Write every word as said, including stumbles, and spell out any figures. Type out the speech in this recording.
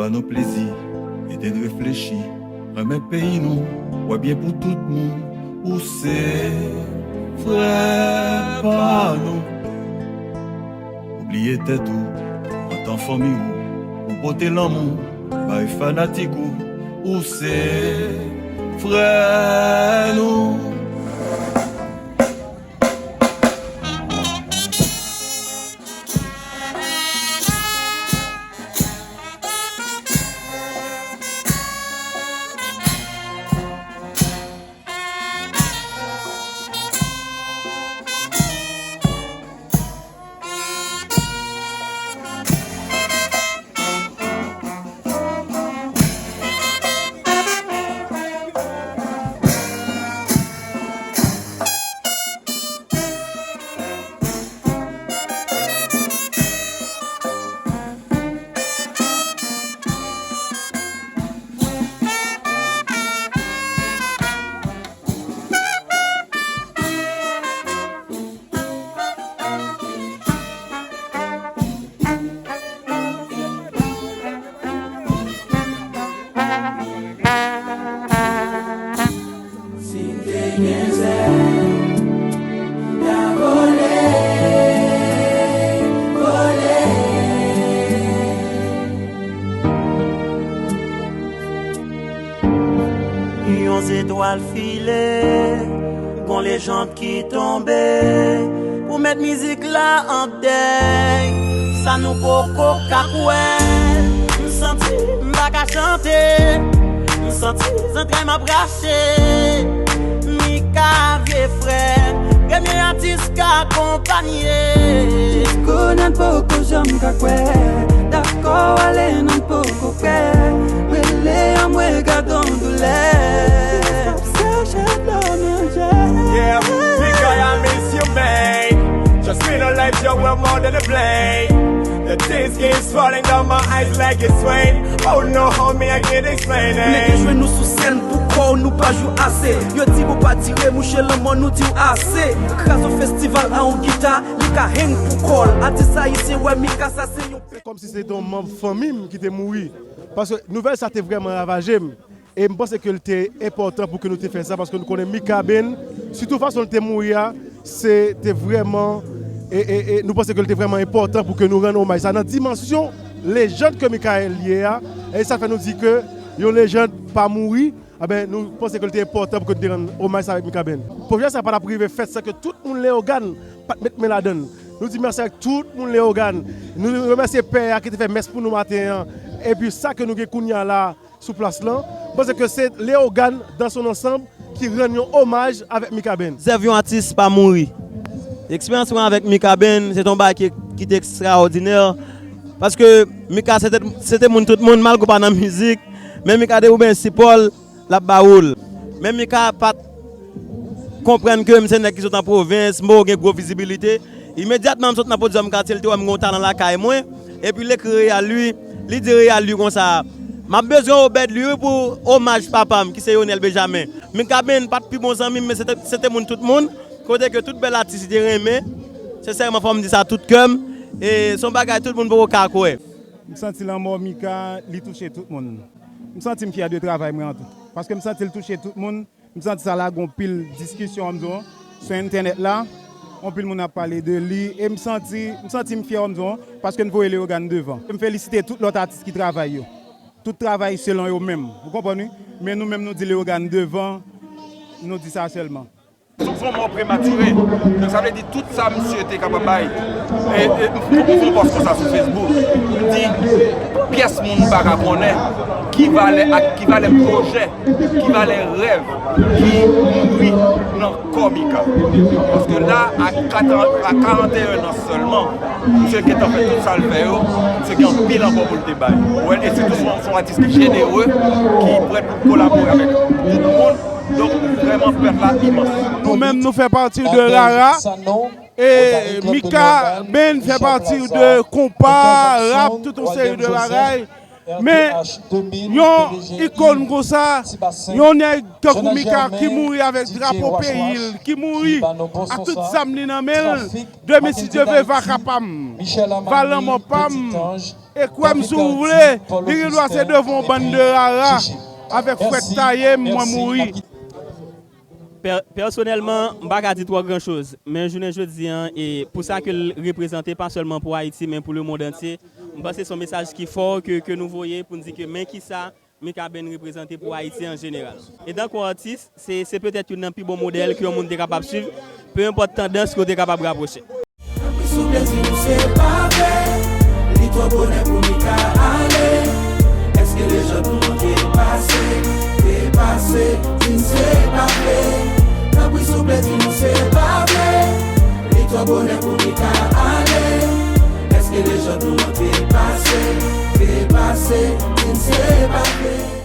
Ba nou plezi, ede n reflechi, renmen peyi nou, wè byen pou tout moun. Ou se frè pa nou. Ou bliye tèt ou, antan fanmi ou, ou pote lanmou bay fanatik ou. Ou se frè nou. Si m te gen zèl, m ta vole, vole. Yon zetwal file, gon lejand ki tonbe pou mèt mizik la an dèy. Sa nou poko ka kwè. M santi m pa ka chante. M santi zantray m ap rache. Mika vye frè, premye atis k akonpanye. Jiskounye a n poko janm ka kwè. Dakò ale n an poko prè. Rele anmwe gad on doulè. Sèche dlo nan je. Yeah, Mika, I miss you, man. Just realize you were more than a play. The tears keeps falling down my eyes like it's rain. Oh no, homie, I can't explain it. Nèg yo jwenn nou sou sèn pou kò w, nou pa jou ase. Yo di bon pa dire, mouche lanmò, nou di w ase. Kraze festival a on gita, li ka hang pou kò l. Atis ayisyen wè Mika, sa se yon. Se kòmsi se te yon manm fanmi m ki te mouri. Paske nouvèl sa te vrèman ravaje m. E m panse ke l te enpòtan pou ke nou te fè sa, paske nou konnen Mikaben, sitou fason l te mouri a, se te vrèman, e, e, e nou panse ke l te vrèman enpòtan pou ke nou rann omaj sa nan dimansyon lejand ke Mikaben ye a, e sa fè nou di ke yon lejand pa mouri, enben, nou panse ke l te enpòtan pou ke nou te rann omaj sa avèk Mikaben. Pwojè sa pa t ap rive fèt san ke tout moun Leyogàn pa t met men ladan l. Nou di mèsi avèk tout moun Leyogàn. Nou remèsye pè a ki te fè mès pou nou maten an. Epi sa ke nou gen kounye a la, sou plas lan. M panse ke se Leyogàn dans son ensemble ki rann yon omaj avèk Mikaben. Zèv yon atis pa mouri. Eksperyans mwen avèk Mikaben, se te yon bagay ki, ki te ekstraòdinè. Paske Mika, se te, se te moun tout moun, malgre w pa nan mizik. Men Mika, depi w gen sipò l, l ap ba ou l. Men Mika pa t konprann ke m se nèg ki sot an pwovens, m poko gen gwo vizibilite. Imedyatman m sot nan podyòm katye, li te wè m gen yon talan lakay mwen, epi l ekri Real Louis, li di Real Louis konsa, "M ap bezwen Obed Louis wi pou omaj papa m, ki se Yonel Benjamin." Mikaben pa t pi bon zanmi m, men se te, se te moun tout moun, kote ke tout bèl atis li te renmen. Sensèman, fò m di sa tout kè m, e se yon bagay tout moun poko ka kwè. M santi lanmò Mika, li touche tout moun. M santi m fyè de travay mwen an tou. Paske m santi l touche tout moun. M santi sa lage yon pil diskisyon, wè m di w, sou entènèt la. Yon pil moun ap pale de li. E m santi, m santi m fyè, wè m di w, paske n voye Leyogàn devan. M felisite tout lòt atis ki travay yo. Tout travay selon yo menm. Ou konprann, wi? Men nou menm, nou di Leyogàn devan. Nou di sa sèlman. Se yon mò prematire. Donk, sa vle di tout sa misye te kapab bay. E, e, m, m fè yon pòs konsa sou Facebook. M di, pyès moun pa ka konnen ki valè ak ki valè pwojè, ki valè rèv ki mouri nan kò Mika. Paske la, a kat an, a karanteyen an sèlman, misye gentan fè tout sa l fè yo, misye gen anpil ankò pou l te bay. Ou wè, e sitou se yon, se yon atis ki jenere, ki prè pou kolabore avèk tout moun. Donk, vrèman, pèt la imans. Nou menm, nou fè pati de Rara. E Mikaben fè pati de konpa, rap, tout yon seri de bagay. Men, yon ikòn konsa, yon nèg tankou Mika ki mouri avèk drapo peyi l, ki mouri ak tout zam li nan men l, demen, si Dye vle, va ka pa m, va lanmò pa m. E kwè m si w vle, li gen dwa se devan yon bann de rara avèk fwèt taye m, mwen mouri. Pèsonèlman, m pa ka di twò gran choz, men jounen jodi a, e pou sa ke l reprezante, pa sèlman pou Ayiti, men pou lemonn antye, m panse se yon mesaj ki fò ke, ke nou voye pou n di ke men kisa Mikaben reprezante pou Ayiti an jeneral. Etankou atis, se, se petèt youn nan pi bon modèl ke yon moun te kapab swiv, pe enpòt tandans ke w te kapab rapwoche. Tanpri souple di nou se pa vre, li twò bonè pou Mika ale. Èske lejand nou an te pase, te pase, di n se pa vre? Tanpri souple di nou se pa vre, li twò bonè pou Mika ale. Èske lejand nou an te pase, te pase, di n se pa vre?